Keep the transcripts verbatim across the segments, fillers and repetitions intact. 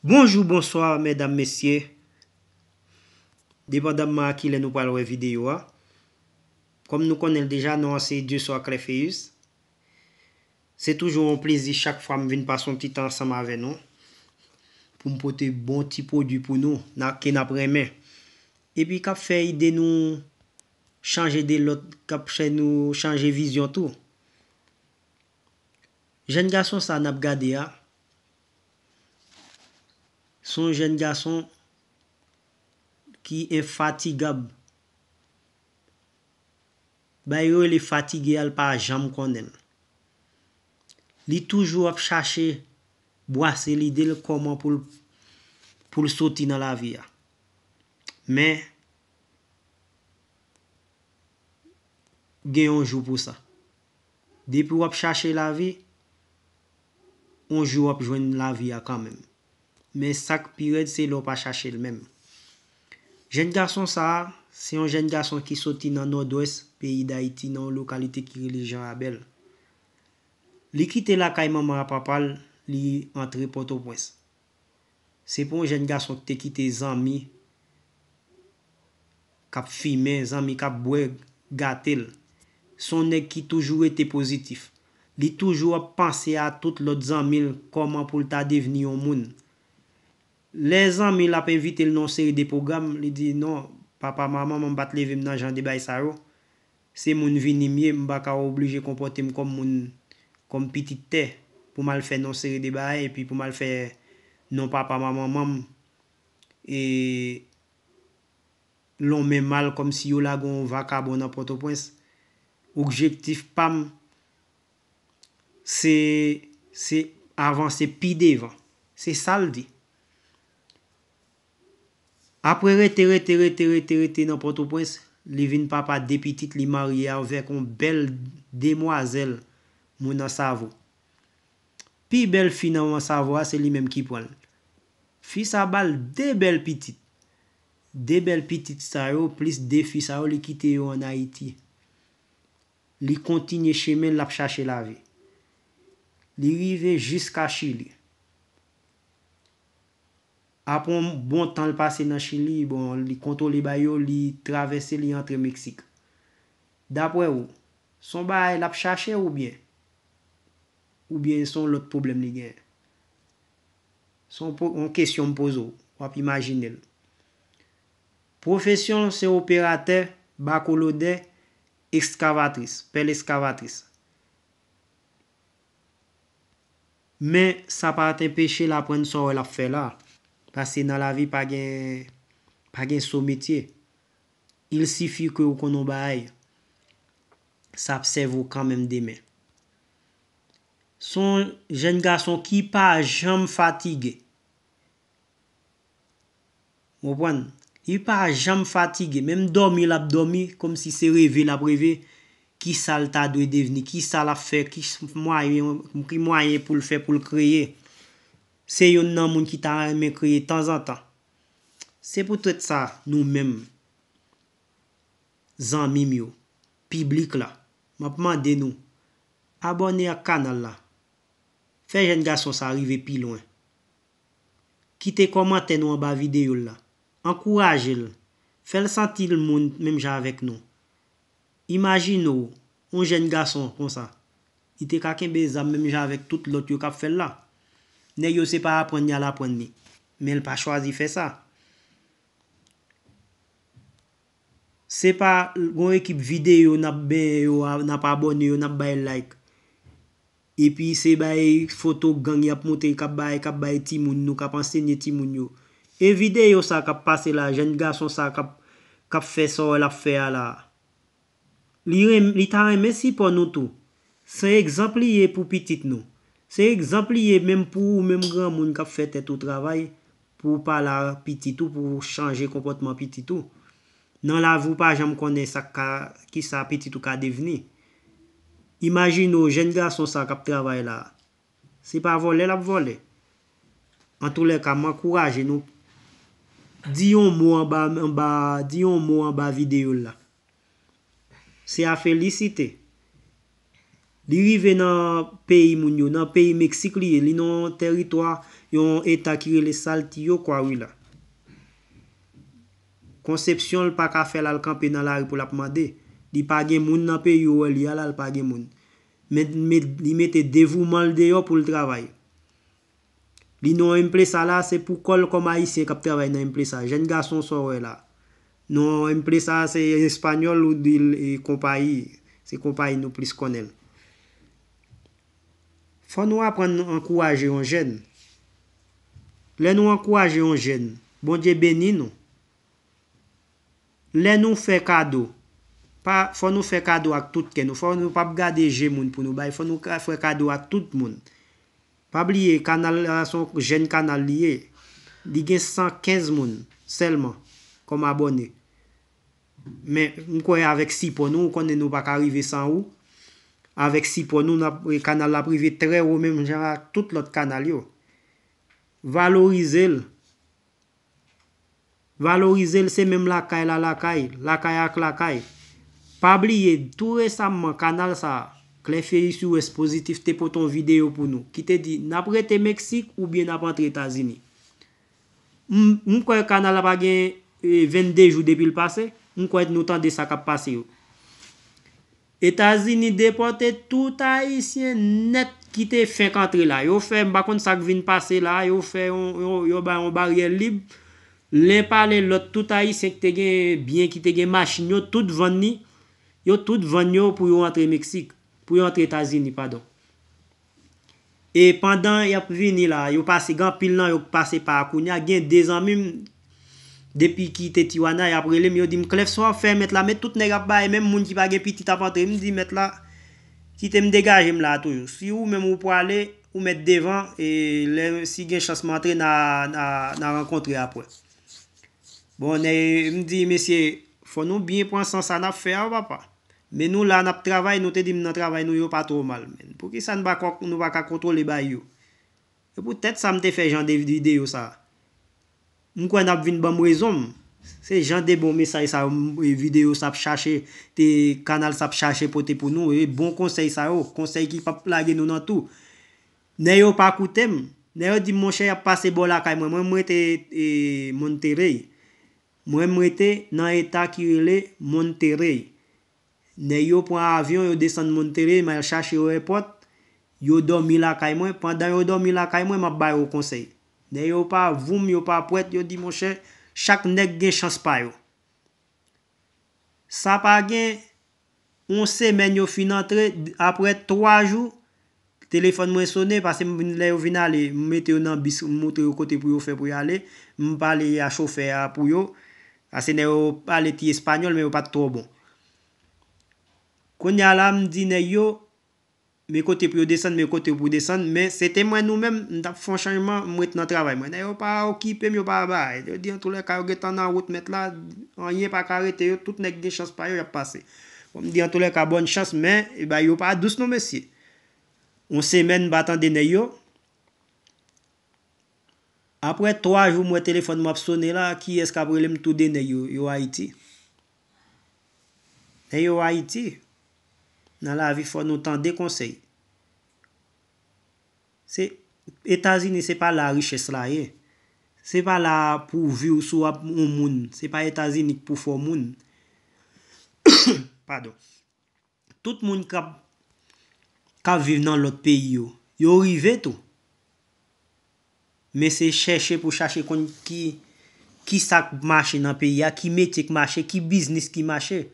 Bonjou, bonswa, medam, mesye. Depandamman a kilè nou pral wè videyo a. Kòm nou konnen l deja, non an se Dieusoir Clefeus. Se toujou yon plezi chak fwa m vin pase yon ti tan ansanm avè nou pou m pote bon ti pwodui pou nou na, ke n ap renmen. Epi k ap fè ide nou chanje de lòt, k ap fè nou chanje vizyon tou. Jèn gason sa n ap gade a, se yon jèn gason ki enfatigab. Bagay yo rele fatige a, l pa janm konnen l. Li toujou ap chache bwase lide l kòman pou l, pou l soti nan lavi a. Men, gen yon jou pou sa. Depi w ap chache lavi, yon jou w ap jwenn lavi a kanmenm. Men sa k pi rèd, se lè w pa chache l menm. Jèn gason sa a, se yon jèn gason ki soti nan Nòdwès peyi Dayiti, nan yon lokalite ki rele Jan Rabèl. Li kite lakay manman a papa l, li antre Pòtoprens. Se pou yon jèn gason ki te kite zanmi k ap fimen, zanmi k ap bwè, gate l. Se yon nèg ki toujou rete pozitif. Li toujou ap panse a tout lòt zanmi l, kòman pou l ta devni yon moun. Lè zanmi l ap envite l nan yon seri de pwogram, li di, "Non, papa, manman m pa t leve m nan jan de bagay sa yo. Se moun vini m ye, m pa ka oblije konpòte m kòm moun, kòm pitit tè, pou m al fè yon seri de bagay, epi pou m al fè non papa, manman m, e, lonmen mal kòmsi yo lage yon vakabon nan Pòtoprens. Objektif pa m, se, se avanse pi devan." Se sa l di. Apre rete, rete, rete, rete, rete nan Pòtoprens, li vin papa de pitit, li marye avèk yon bèl demwazèl moun Ansavo. Pi bèl fi nan Ansavo a, se li menm ki pran l. Fi sa ba l de bèl pitit. De bèl pitit sa yo, plis de fi sa yo, li kite yo ann Ayiti. Li kontinye chemen l, l ap chache lavi. Li rive jiska Chili. Apre yon bon tan l pase nan Chili, bon, li kontwole bagay yo, li travèse, li antre Meksik. Daprè ou, se yon bagay l ap chache oubyen? Oubyen se yon lòt pwoblèm li genyen? Se yon po-, yon kesyon m poze w, w ap imajine l. Pwofesyon l se operatè, bakolodè, ekskavatris, pèl ekskavatris. Men sa pa t anpeche l aprann sa w wè l ap fè la. Paske nan lavi pa gen, pa gen so metye. Il sifi ke w konn yon bagay, sa ap sèvi w kanmenm demen. Se yon jèn gason ki pa janm fatige. Ou konprann? Li pa janm fatige. Menm dòmi l ap dòmi, kòmsi se reve l ap reve. Kisa l ta dwe devni? Kisa l ap fè? Ki s-, mwayen, ki mwayen pou l fè pou l kreye? Se youn nan moun ki ta renmen kreye tanzantan. Se poutèt sa, nou menm, zanmi m yo, piblik la, m ap mande nou, abòne ak kanal la. Fè jèn gason sa rive pi lwen. Kite kòmantè nou anba videyo l la. Ankouraje l. Fè l santi l moun menm jan avèk nou. Imajine w, yon jèn gason konsa. Li te ka kenbe zam menm jan avèk tout lòt yo k ap fè l la. Nèg yo se pa aprann y al aprann li. Men l pa chwazi fè sa. Se pa gon ekip videyo n ap benyen yo a, n ap abòne yo, n ap bay like. Epi se bay foto gang y ap montre, k ap bay, k ap bay timoun nou, k ap ansenye timoun yo. E videyo sa k ap pase la, jèn gason sa k ap, k ap fè sa w wè l ap fè a la. Li renm-, li ta renmen sipò nou tou. Se egzanp li ye pou pitit nou. Se egzanp li ye menm pou ou menm granmoun k ap fè tèt ou travay, pou w pale a pitit ou, pou w chanje konpòtman pitit ou. Nan lavi w pa janm konnen sa k ka, kisa pitit ou ka devni. Imajine w, jèn gason sa k ap travay la. Se pa vòlè l ap vòlè. Antoulèka, m ankouraje nou. Di yon mo anba, anba, di yon mo anba videyo l la. Se a felisite. Li rive nan peyi moun yo, nan peyi Meksik li ye, li nan yon tèritwa, yon eta ki rele Saltillo, Coahuila. Concepcion, l pa ka fè l al kanpe nan lari pou l ap mande. Li pa gen moun nan peyi yo, wè li a la, l pa gen moun. Men, men, li mete devouman l deyò pou l travay. Li nan empresa la, se pou kò l kòm Ayisyen k ap travay nan empresa. Jèn gason sa w wè la. Non, empresa se espanyòl ou di l, e, konpayi. Se konpayi nou plis konnen l. Fò nou aprann ankouraje yon jèn. Lè nou ankouraje yon jèn, Bondye beni nou. Lè nou fè kado, pa, fò nou fè kado ak tout kè nou. Fò nou p ap gade je moun pou nou bay. Fò nou ka, fè kado ak tout moun. Pa bliye, kanal la se yon jèn kanal li ye. Li gen san kenz moun sèlman kòm abòne. Men, m kwè avèk sipò nou, ou konnen nou pa ka rive san ou. Avèk sipò nou, n ap, kanal la ap rive trè wo, menm jan ak tout lòt kanal yo. Valorize l. Valorize l, se menm lakay la lakay, lakay ak lakay. Pa bliye, tou resamman, kanal sa a, Clefeuille sur Ouest Positif te pote yon videyo pou nou, ki te di, n ap rete Meksik oubyen n ap antre Etazini. M, m kwè kanal la pa gen, e, vennde jou depi l pase, m kwè nou tande sa k ap pase yo. Etazini depòte tout Ayisyen nèt ki te fenk antre la. Yo fè, m pa konn sa k vin pase la, yo fè yon, yo, yo bay yon baryè lib. Len pa len lòt, tout Ayisyen ki te gen byen, ki te gen machin yo, tout vann li. Yo tout vann yo pou yo antre Meksik, pou yo antre Etazini, padon. E pandan y ap vini la, yo pase, gen anpil nan yo k pase pa kounye a. Gen de zanmi m, depi ki te Tijuana, y ap rele m, yo di m, Clef, sa w ap fè, mèt la, met tout nèg ap bay, menm moun ki pa gen pitit ap antre. M di, mèt la, kite m degaje m la toujou. Si ou menm ou prale, ou mèt devan, e lè, si gen chans m antre, n a, n a, n a rankontre apre. Bon, nè, m di, mesye, fò nou byen pran san sa n ap fè a, papa. Men nou la, n ap travay, nou te di m nan travay nou yo pa twò mal. Men poukisa n pa, nou pa ka kontwole bay yo? E poutèt sa m te fè jan de videyo sa. M kwè n ap vin ban m rezon m. Se jan de bon mesaj sa yo, m, e, videyo sa ap chache, te, kanal sa ap chache pote pou nou. E bon konsèy sa yo, konsèy ki p ap lage nou nan tou. Nèg yo pa koute m. Nèg yo di m, monchè, y ap pase bò lakay mwen. Mwen, m rete, e, Monterrey. Mwen, m rete nan eta ki rele Monterrey. Nèg yo pran avyon, yo desann Monterrey, m al chache yo èpòt, yo dòmi lakay mwen. Pandan yo dòmi lakay mwen, m ap ba yo konsèy. Nèg yo pa voum, yo pa pwèt, yo di, monchè, chak nèg gen chans pa yo. Sa pa gen yon semèn yo fin antre, apre twa jou, telefòn mwen sonnen, paske m vin, lè yo vin ale, m mete yo nan bis, m montre yo kote pou yo fè pou yo ale, m pale a chofè a pou yo, paske nèg yo pale ti espanyòl, men yo pa t twò bon. Kounye a la, m di nèg yo, men kote pou yo desann, men kote pou desann, men se te mwen nou menm, m t ap fè yon chanjman, m ret nan travay mwen. Nèg yo pa okipe m, yo pa bay. Yo di, antoulèka, yo gentan nan wout mèt la, anyen pa ka rete yo, tout nèg gen chans pa yo, y ap pase. Bon, m di, antoulèka, bòn chans, men, e bay yo pa dous non, mesye. Yon semèn, m pa tande nèg yo. Apre twa jou, m wè telefòn mwen ap sonnen la, kiyès k ap rele m? Tou de nèg yo, yo Ayiti. Nèg yo Ayiti. Nan lavi, fò nou tande konsèy. Se, Etazini, se pa la richès la ye. Se pa la pou viv sou ap yon moun. Se pa Etazini k pou fè w moun. Padon. Tout moun k ap, k ap viv nan lòt peyi yo, yo rive tou. Men se chèche pou chache konn ki, ki sa k mache nan peyi a, ki metye k mache, ki biznis ki mache.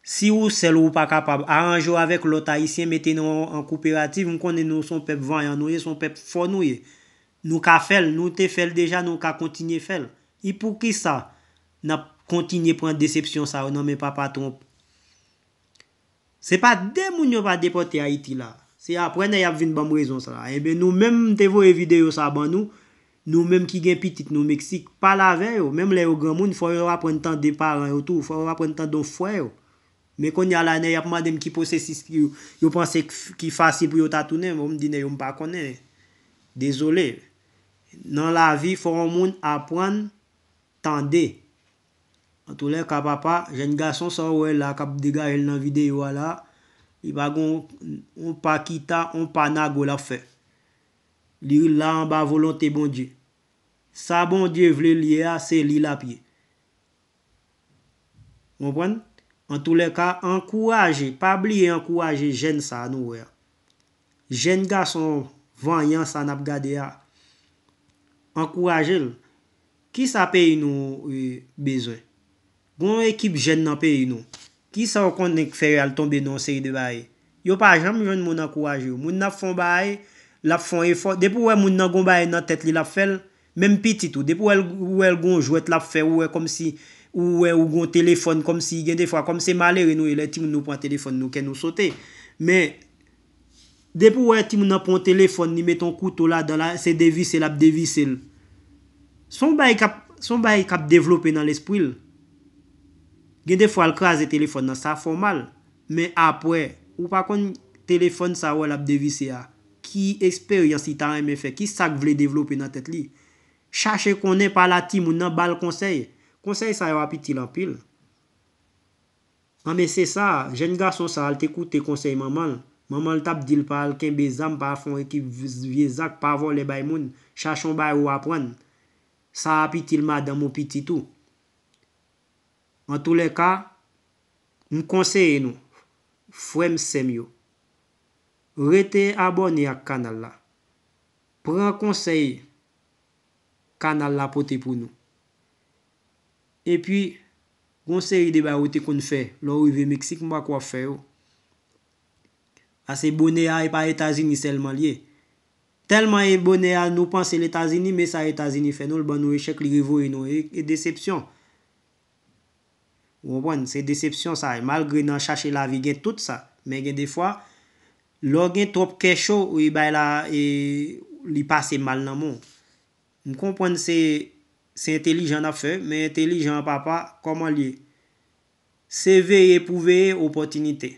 Si ou sèl ou pa kapab, aranje w avèk lòt Ayisyen, mete nou an, an koperativ, m konnen nou se yon pèp vanyan nou ye, se yon pèp fò nou ye. Nou ka fè l, nou te fè l deja, nou ka kontinye fè l. E poukisa n ap kontinye pran desepsyon sa yo nan men Papa Trump? Se pa de moun yo pa depòte Ayiti la. Se apre nèg y ap vin ban m rezon sa la. Ebyen, nou menm, m te voye videyo sa ban nou. Nou menm ki gen pitit nou Meksik, pale avè yo. Menm lè yo granmoun, fò yo aprann tande paran yo tou. Fò yo aprann tande yon frè yo. Men kounye a la, nèg y ap mande m ki pwosesis ki yo, yo panse k-, ki fasil pou yo ta tounen. Bon, m di nèg yo, m pa konnen. Dezole. Nan lavi, fò yon moun aprann tande. Antoulèka, papa, jèn gason sa w wè la k ap degaje l nan videyo a la, Li pa gon, on pa kita, on pa nago l ap fè. Li la anba volonte Bondye. Sa Bondye vle l ye a, se li l ap ye. Ou konprann? Antoulèka, ankouraje, pa bliye ankouraje jèn sa a nou wè a. Jèn gason vanyan sa n ap gade a, ankouraje l. Kisa peyi nou, e, bezwen? Gon ekip jèn nan peyi nou. Kisa w konnen k fè y al tonbe nan yon seri de bagay? Yo pa janm jwenn moun ankouraje yo. Moun nan ap fè yon bagay, l ap fè yon efò. Depi w wè moun nan gon bagay nan tèt li, l ap fè l. Menm pitit ou, depi w wè l, w wè l gon jwèt l ap fè, ou wè kòmsi, ou wè ou gon telefòn, kòmsi gen defwa, kòm se malere nou ye, lè timoun nou pran telefòn nou, kè nou sote. Men, depi w wè timoun nan pran yon telefòn, li met yon kouto ladan la, se devise l ap devise l. Se yon bagay k ap, se yon bagay k ap devlope nan lespri l. Gen defwa l kraze telefòn nan, sa fè w mal. Men apre, ou pa konn telefòn sa wè l ap devise a. Ki eksperyans li ta renmen fè? Ki sa k vle devlope nan tèt li? Chache konnen, pale a timoun nan, ba l konsèy. Konsèy sa yo ap itil anpil. Anben se sa, jèn gason sa a, l te koute konsèy manman l. Manman l t ap di l pa al kenbe zam, pa fè yon ekip vye zak, pa vòlè bay moun, chache yon bagay ou aprann. Sa ap itil madanm ou, pitit ou. Antoulèka, m konseye nou, frè m, sè m yo, rete abòne ak kanal la. Pran konsèy kanal la pote pou nou. Epi, gon seri de bagay ou te konn fè lè w rive Meksik, m pa kwè w ap fè yo. Paske bonè a, e pa Etazini sèlman l ye. Tèlman e bonè a, nou panse l Etazini, men sa Etazini fè nou, l ban nou echèk, li revoye nou, e, e desepsyon. Ou konprann? Se desepsyon sa ye. Malgre nan chache lavi gen tout sa, men gen defwa, lè w gen twòp kè cho, e bay la, e li pase mal nan men w. M konprann se, se entelijan n ap fè, men entelijan an, papa, kòman l ye? Se veye pou veye opòtinite.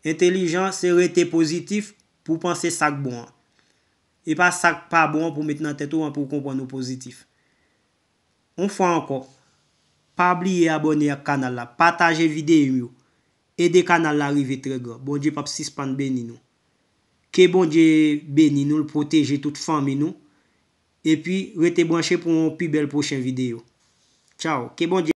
Entelijan, se rete pozitif pou panse sa k bon an. E pa sa k pa bon an pou met nan tèt ou an pou w konprann ou pozitif. Yon fwa ankò, pa bliye abòne ak kanal la, pataje videyo m yo, ede kanal la rive trè gran. Bondye p ap sispann beni nou. Ke Bondye beni nou, l pwoteje tout fanmi nou, epi rete branche pou yon pi bèl pwochen videyo. Tchaw, ke Bondye